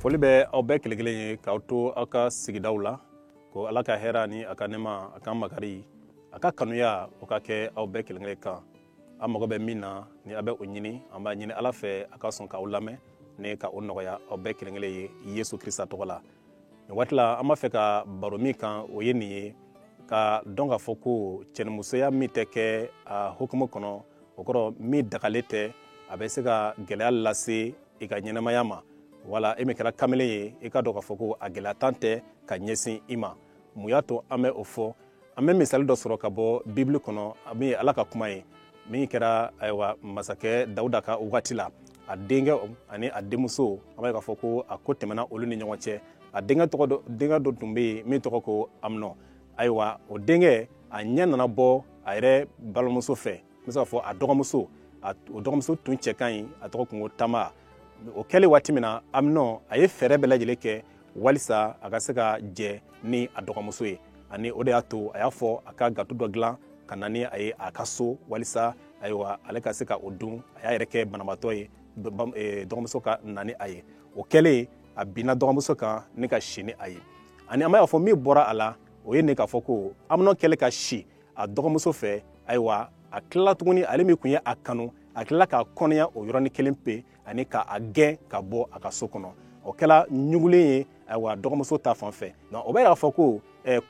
Foli bɛ aw bɛɛ kelen kelen ye k'aw to aw ka sigidaw la, ko Ala ka hɛrɛ ni a ka nɛɛma, a ka makari, a ka kanuya, o ka kɛ aw bɛɛ kelen kelen kan. An mago bɛ min na, ni a bɛ o ɲini, an b'a ɲini Ala fɛ a ka sɔn k'aw lamɛn ni ka o nɔgɔya aw bɛɛ kelen kelen ye Yesu Krista tɔgɔ la. Nin waati la, an b'a fɛ ka baro min kan, o ye nin ye: ka dɔn k'a fɔ ko cɛnimusoya min tɛ kɛ a hukumu kɔnɔ, o kɔrɔ min dagalen tɛ, a bɛ se ka gɛlɛya lase i ka ɲɛnamaya ma. Wala e min kɛra kamalen ye, i ka dɔn k'a fɔ ko a gɛlɛya tan tɛ ka ɲɛsin i ma. Mun y'a to an bɛ o fɔ? An bɛ misali dɔ sɔrɔ ka bɔ Bibili kɔnɔ, min ye Ala ka kuma ye, min kɛra, ayiwa, masakɛ Dawuda ka wagati la. A denkɛ ani a denmuso, an b'a ye k'a fɔ ko a ko tɛmɛna olu ni ɲɔgɔn cɛ. A denkɛ tɔgɔ dɔ, denkɛ dɔ tun bɛ yen min tɔgɔ ko Amnɔn. Ayiwa, o denkɛ, a ɲɛ nana bɔ a yɛrɛ balimamuso fɛ, n bɛ se k'a fɔ a dɔgɔmuso. O dɔgɔmuso tun cɛ ka ɲi, a tɔgɔ tun ko Tama. O kɛlen waati min na, Amnɔn, a ye fɛɛrɛ bɛɛ lajɛlen kɛ walisa a ka se ka jɛ ni a dɔgɔmuso ye. Ani o de y'a to a y'a fɔ a ka gato dɔ dilan ka na ni a ye a ka so, walisa, ayiwa, ale ka se ka o dun. A y'a yɛrɛ kɛ banabaatɔ ye, dɔgɔmuso ka na ni a ye. O kɛlen, a binna dɔgɔmuso kan ni ka si ni a ye. Ani an b'a fɔ min bɔra a la, o ye nin k'a fɔ ko Amnɔn kɛlen ka si a dɔgɔmuso fɛ, ayiwa, a tilala tuguni, ale min tun ye a kanu, a tilala k'a kɔnɔya o yɔrɔnin kelen pe ani k'a gɛn ka bɔ a ka so kɔnɔ. O kɛla ɲugulen ye, ayiwa, dɔgɔmuso ta fan fɛ. O b'a yira k'a fɔ ko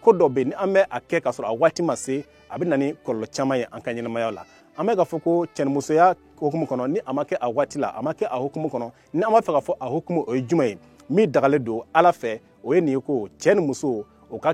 ko dɔ bɛ yen, ni an bɛ a kɛ k'a sɔrɔ a waati ma se, a bɛ na ni kɔlɔlɔ caman ye an ka ɲɛnamaya la. An bɛ k'a fɔ ko cɛnimusoya hukumu kɔnɔ, ni a ma kɛ a waati la, a ma kɛ a hukumu kɔnɔ, ni an b'a fɛ k'a fɔ a hukumu, o ye jumɛn ye min dagalen don Ala fɛ? O ye nin ye ko cɛ ni muso, o ka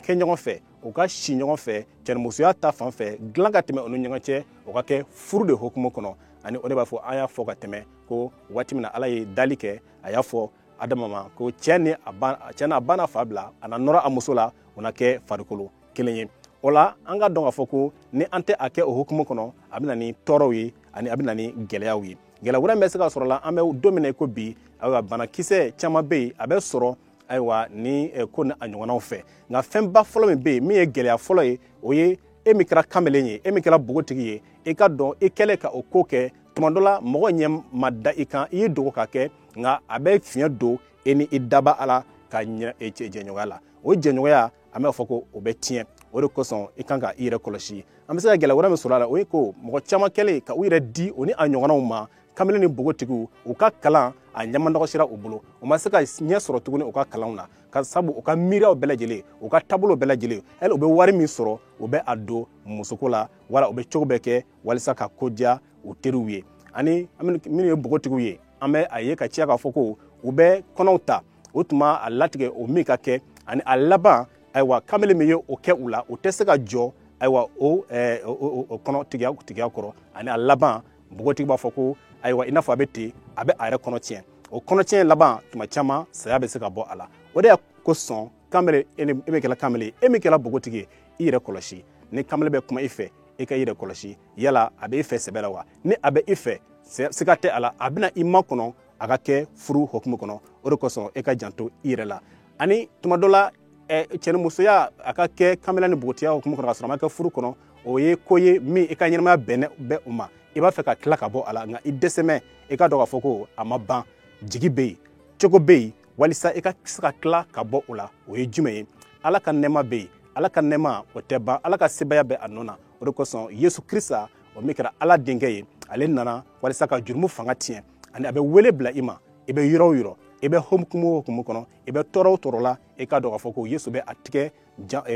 kɛ ɲɔgɔn fɛ, u ka si ɲɔgɔn fɛ cɛnimusoya ta fan fɛ, dilan ka tɛmɛ u ni ɲɔgɔn cɛ, o ka kɛ furu de hukumu kɔnɔ. Ani o de b'a fɔ, an y'a fɔ ka tɛmɛ ko waati min na Ala ye dali kɛ, a y'a fɔ Adama ma ko cɛ n'a ba n'a fa bila, a na nɔrɔ a muso la, o na kɛ farikolo kelen ye. O la, an ka dɔn k'a fɔ ko ni an tɛ a kɛ o hukumu kɔnɔ, a bɛ na ni tɔɔrɔw ye ani a bɛ na ni gɛlɛyaw ye. Gɛlɛya wɛrɛ min bɛ se ka sɔrɔ la, an bɛ don min na i ko bi, ayiwa, banakisɛ caman bɛ yen, a bɛ sɔrɔ, ayiwa, ni ko ni a ɲɔgɔnnaw fɛ. Nka fɛnba fɔlɔ min bɛ yen, min ye gɛlɛya fɔlɔ ye, o ye e min kɛra kamalen ye, e min kɛra npogotigi ye, i ka dɔn i kɛlen ka o ko kɛ, tuma dɔ la mɔgɔ ɲɛ ma da i kan, i y'i dogo ka kɛ, nka a bɛ fiɲɛ don e ni i daba Ala ka jɛɲɔgɔnya la. O jɛɲɔgɔnya, an b'a fɔ ko o bɛ tiɲɛ. O de kosɔn i kan ka i yɛrɛ kɔlɔsi. An bɛ se ka gɛlɛya wɛrɛ min sɔrɔ a la, o ye ko mɔgɔ caman kɛlen ka u yɛrɛ di o ni a ɲɔgɔnnaw ma, kamalen ni npogotigiw, u ka kalan a ɲɛmanɔgɔsira u bolo, u ma se ka ɲɛ sɔrɔ tuguni u ka kalanw na, ka sabu u ka miiriyaw bɛɛ lajɛlen, u ka taabolo bɛɛ lajɛlen, hali u bɛ wari min sɔrɔ, u bɛ a don musoko la, wala u bɛ cogo bɛɛ kɛ walisa ka ko diya u teriw ye. Ani minnu ye npogotigiw ye, an bɛ a ye ka ciya k'a fɔ ko u bɛ kɔnɔw ta, o tuma a latigɛ o min ka kɛ. Ani a laban, ayiwa, kamalen min ye o kɛ u la, o tɛ se ka jɔ, ayiwa, o kɔnɔ tigiya kɔrɔ. Ani a laban, npogotigi b'a fɔ ko, ayiwa, i n'a fɔ a bɛ ten, a bɛ a yɛrɛ kɔnɔ tiɲɛ. O kɔnɔ tiɲɛ laban, tuma caman saya bɛ se ka bɔ a la. O de y'a kosɔn, kamalen, e min kɛra kamalen, e min kɛra npogotigi ye, i yɛrɛ kɔlɔsi. Ni kamalen bɛ kuma i fɛ, i ka i yɛrɛ kɔlɔsi. Yala a bɛ i fɛ sɛbɛ la wa? Ni a bɛ i fɛ, siga tɛ a la, a bɛna i makɔnɔ a ka kɛ furu hukumu kɔnɔ. O de kosɔn e ka janto i yɛrɛ la. Ani tuma dɔ la, cɛnimusoya, a ka kɛ kamalen ni npogotigiya hukumu kɔnɔ ka sɔrɔ a ma kɛ furu kɔnɔ, o ye ko ye min i ka ɲɛnamaya bɛnnen bɛ o ma. I b'a fɛ ka tila ka bɔ a la, nka i dɛsɛmɛ. I ka dɔn k'a fɔ ko a ma ban, jigi bɛ yen, cogo bɛ yen walisa i ka se ka tila ka bɔ o la. O ye jumɛn ye? Ala ka nɛɛma bɛ yen. Ala ka nɛɛma, o tɛ ban. Ala ka sebaaya bɛ a nɔ na. O de kosɔn Yesu Krista, o min kɛra Ala denkɛ ye, ale nana walisa ka jurumu fanga tiɲɛ. Ani a bɛ wele bila i ma, i bɛ yɔrɔ o yɔrɔ, i bɛ hukumu o hukumu kɔnɔ, i bɛ tɔɔrɔ o tɔɔrɔ la, i ka dɔn k'a fɔ ko Yesu bɛ a tigɛ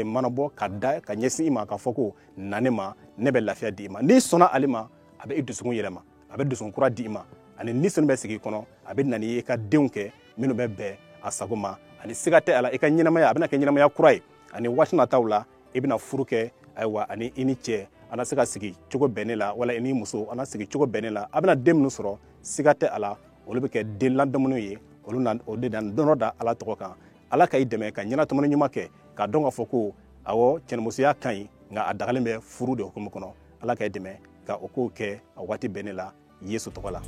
manabɔ ka da ka ɲɛsin i ma, k'a fɔ ko na ne ma, ne bɛ lafiya di i ma. N'i sɔnna ale ma, a bɛ i dusukun yɛlɛma, a bɛ dusukun kura di i ma, ani ni senu bɛ sigi i kɔnɔ, a bɛ na ni i ka denw kɛ minnu bɛ bɛn a sago ma. Ani siga tɛ a la, i ka ɲɛnamaya, a bɛna kɛ ɲɛnamaya kura ye. Ani waati nataw la, i bɛna furu kɛ, ayiwa, ani i ni cɛ a na se ka sigi cogo bɛnnen la, wala i ni muso a na sigi cogo bɛnnen la. A bɛna den minnu sɔrɔ, siga tɛ a la, olu bɛ kɛ den ladamulenw ye. Olu na o de dɔnɔ da Ala tɔgɔ kan. Ala ka i dɛmɛ ka ɲɛnatɔmɔni ɲuman kɛ, k'a dɔn k'a fɔ ko awɔ, cɛnimusoya ka ɲi, nka a dagalen bɛ furu de hukumu kɔnɔ. Ala ka i dɛmɛ ka o kow kɛ a waati bɛnnen la, Yesu tɔgɔ la.